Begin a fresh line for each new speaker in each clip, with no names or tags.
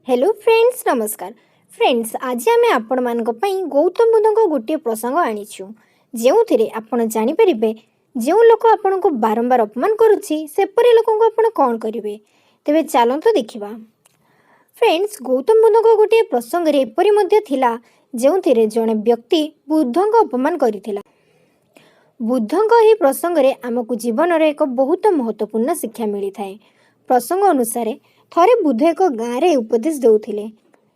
Hello friends, ନମସ୍କାର। Friends, ଆଜି ଆମେ ଆପଣମାନଙ୍କ ପାଇଁ ଗୌତମ ବୁଦ୍ଧଙ୍କ ଗୋଟିଏ ପ୍ରସଙ୍ଗ ଆଣିଛୁ, ଯେଉଁଥିରେ ଆପଣ ଜାଣିପାରିବେ ଯେଉଁ ଲୋକ ଆପଣଙ୍କୁ ବାରମ୍ବାର ଅପମାନ କରୁଛି, ସେପରି ଲୋକଙ୍କୁ ଆପଣ କ'ଣ କରିବେ। ତେବେ ଚାଲନ୍ତୁ ଦେଖିବା। ଫ୍ରେଣ୍ଡସ୍, ଗୌତମ ବୁଦ୍ଧଙ୍କ ଗୋଟିଏ ପ୍ରସଙ୍ଗରେ ଏପରି ମଧ୍ୟ ଥିଲା, ଯେଉଁଥିରେ ଜଣେ ବ୍ୟକ୍ତି ବୁଦ୍ଧଙ୍କ ଅପମାନ କରିଥିଲା। ବୁଦ୍ଧଙ୍କ ଏହି ପ୍ରସଙ୍ଗରେ ଆମକୁ ଜୀବନର ଏକ ବହୁତ ମହତ୍ତ୍ୱପୂର୍ଣ୍ଣ ଶିକ୍ଷା ମିଳିଥାଏ। ପ୍ରସଙ୍ଗ ଅନୁସାରେ, ଥରେ ବୁଦ୍ଧ ଏକ ଗାଁରେ ଉପଦେଶ ଦେଉଥିଲେ।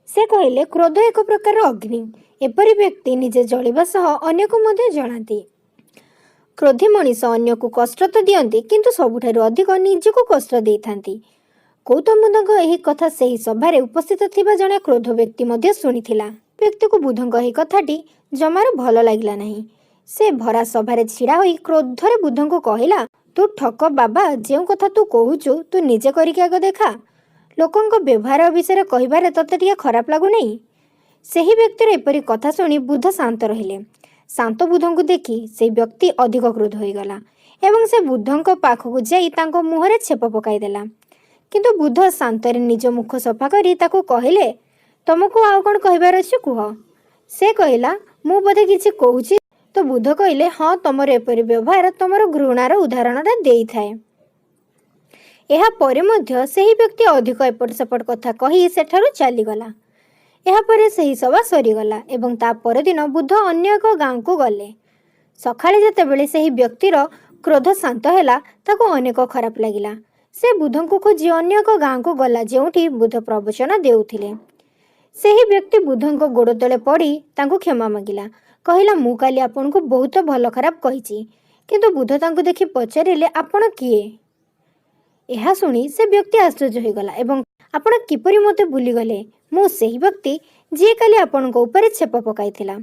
ସେ କହିଲେ, କ୍ରୋଧ ଏକ ପ୍ରକାରର ଅଗ୍ନି। ଏପରି ବ୍ୟକ୍ତି ନିଜେ ଜଳିବା ସହ ଅନ୍ୟକୁ ମଧ୍ୟ ଜଳାନ୍ତି। କ୍ରୋଧୀ ମଣିଷ ଅନ୍ୟକୁ କଷ୍ଟ ତ ଦିଅନ୍ତି, କିନ୍ତୁ ସବୁଠାରୁ ଅଧିକ ନିଜକୁ କଷ୍ଟ ଦେଇଥାନ୍ତି। ଗୌତମ ବୁଦ୍ଧଙ୍କ ଏହି କଥା ସେହି ସଭାରେ ଉପସ୍ଥିତ ଥିବା ଜଣେ କ୍ରୋଧ ବ୍ୟକ୍ତି ମଧ୍ୟ ଶୁଣିଥିଲା। ବ୍ୟକ୍ତିକୁ ବୁଦ୍ଧଙ୍କ ଏହି କଥାଟି ଜମାରୁ ଭଲ ଲାଗିଲା ନାହିଁ। ସେ ଭରା ସଭାରେ ଛିଡ଼ା ହୋଇ କ୍ରୋଧରେ ବୁଦ୍ଧଙ୍କୁ କହିଲା, "ତୁ ଠକ ବାବା, ଯେଉଁ କଥା ତୁ କହୁଛୁ, ତୁ ନିଜେ କରିକି ଆଗ ଦେଖା। ଲୋକଙ୍କ ବ୍ୟବହାର ବିଷୟରେ କହିବାରେ ତତେ ଟିକେ ଖରାପ ଲାଗୁନାହିଁ?" ସେହି ବ୍ୟକ୍ତିର ଏପରି କଥା ଶୁଣି ବୁଦ୍ଧ ଶାନ୍ତ ରହିଲେ। ଶାନ୍ତ ବୁଦ୍ଧଙ୍କୁ ଦେଖି ସେହି ବ୍ୟକ୍ତି ଅଧିକ କ୍ରୋଧ ହୋଇଗଲା ଏବଂ ସେ ବୁଦ୍ଧଙ୍କ ପାଖକୁ ଯାଇ ତାଙ୍କ ମୁହଁରେ ଛେପ ପକାଇଦେଲା। କିନ୍ତୁ ବୁଦ୍ଧ ଶାନ୍ତରେ ନିଜ ମୁଖ ସଫା କରି ତାକୁ କହିଲେ, "ତମକୁ ଆଉ କ'ଣ କହିବାର ଅଛି, କୁହ।" ସେ କହିଲା, "ମୁଁ ବୋଧେ କିଛି କହୁଛି?" ତ ବୁଦ୍ଧ କହିଲେ, "ହଁ, ତମର ଏପରି ବ୍ୟବହାର ତମର ଘୃଣାର ଉଦାହରଣଟା ଦେଇଥାଏ।" ଏହା ପରେ ମଧ୍ୟ ସେହି ବ୍ୟକ୍ତି ଅଧିକ ଏପଟ ସେପଟ କଥା କହି ସେଠାରୁ ଚାଲିଗଲା। ଏହାପରେ ସେହି ସଭା ସରିଗଲା ଏବଂ ତା ପରଦିନ ବୁଦ୍ଧ ଅନ୍ୟ ଏକ ଗାଁକୁ ଗଲେ। ସକାଳେ ଯେତେବେଳେ ସେହି ବ୍ୟକ୍ତିର କ୍ରୋଧ ଶାନ୍ତ ହେଲା, ତାକୁ ଅନେକ ଖରାପ ଲାଗିଲା। ସେ ବୁଦ୍ଧଙ୍କୁ ଖୋଜି ଅନ୍ୟ ଏକ ଗାଁକୁ ଗଲା, ଯେଉଁଠି ବୁଦ୍ଧ ପ୍ରବଚନ ଦେଉଥିଲେ। ସେହି ବ୍ୟକ୍ତି ବୁଦ୍ଧଙ୍କ ଗୋଡ଼ ତଳେ ପଡ଼ି ତାଙ୍କୁ କ୍ଷମା ମାଗିଲା। କହିଲା, "ମୁଁ କାଲି ଆପଣଙ୍କୁ ବହୁତ ଭଲ ଖରାପ କହିଛି।" କିନ୍ତୁ ବୁଦ୍ଧ ତାଙ୍କୁ ଦେଖି ପଚାରିଲେ, "ଆପଣ କିଏ?" ଏହା ଶୁଣି ସେ ବ୍ୟକ୍ତି ଆଶ୍ଚର୍ଯ୍ୟ ହୋଇଗଲା ଏବଂ, "ଆପଣ କିପରି ମୋତେ ଭୁଲିଗଲେ? ମୁଁ ସେହି ବ୍ୟକ୍ତି, ଯିଏ କାଲି ଆପଣଙ୍କ ଉପରେ ଛେପ ପକାଇଥିଲା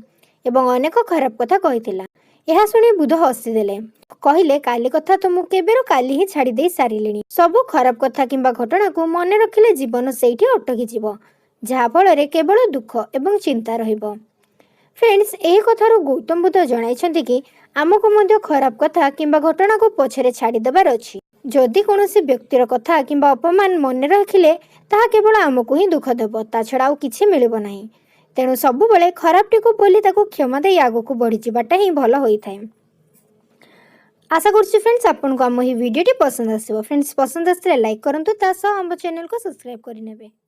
ଏବଂ ଅନେକ ଖରାପ କଥା କହିଥିଲା।" ଏହା ଶୁଣି ବୁଦ୍ଧ ହସିଦେଲେ। କହିଲେ, "କାଲି କଥା ତ ମୁଁ କେବେରୁ କାଲି ହିଁ ଛାଡ଼ି ଦେଇ ସାରିଲିଣି। ସବୁ ଖରାପ କଥା କିମ୍ବା ଘଟଣାକୁ ମନେ ରଖିଲେ ଜୀବନ ସେଇଠି ଅଟକିଯିବ, ଯାହାଫଳରେ କେବଳ ଦୁଃଖ ଏବଂ ଚିନ୍ତା ରହିବ।" ଫ୍ରେଣ୍ଡସ୍, ଏହି କଥାରୁ ଗୌତମ ବୁଦ୍ଧ ଜଣାଇଛନ୍ତି କି ଆମକୁ ମଧ୍ୟ ଖରାପ କଥା କିମ୍ବା ଘଟଣାକୁ ପଛରେ ଛାଡ଼ିଦେବାର ଅଛି। ଯଦି କୌଣସି ବ୍ୟକ୍ତିର କଥା କିମ୍ବା ଅପମାନ ମନେ ରଖିଲେ, ତାହା କେବଳ ଆମକୁ ହିଁ ଦୁଃଖ ଦେବ, ତା ଛଡ଼ା ଆଉ କିଛି ମିଳିବ ନାହିଁ। ତେଣୁ ସବୁବେଳେ ଖରାପଟିକୁ ଭୁଲି ତାକୁ କ୍ଷମା ଦେଇ ଆଗକୁ ବଢ଼ିଯିବାଟା ହିଁ ଭଲ ହୋଇଥାଏ। ଆଶା କରୁଛି ଫ୍ରେଣ୍ଡସ୍, ଆପଣଙ୍କୁ ଆମ ଏହି ଭିଡ଼ିଓଟି ପସନ୍ଦ ଆସିବ। ଫ୍ରେଣ୍ଡସ୍, ପସନ୍ଦ ଆସିଲେ ଲାଇକ୍ କରନ୍ତୁ, ତା ସହ ଆମ ଚ୍ୟାନେଲକୁ ସବସ୍କ୍ରାଇବ୍ କରିନେବେ।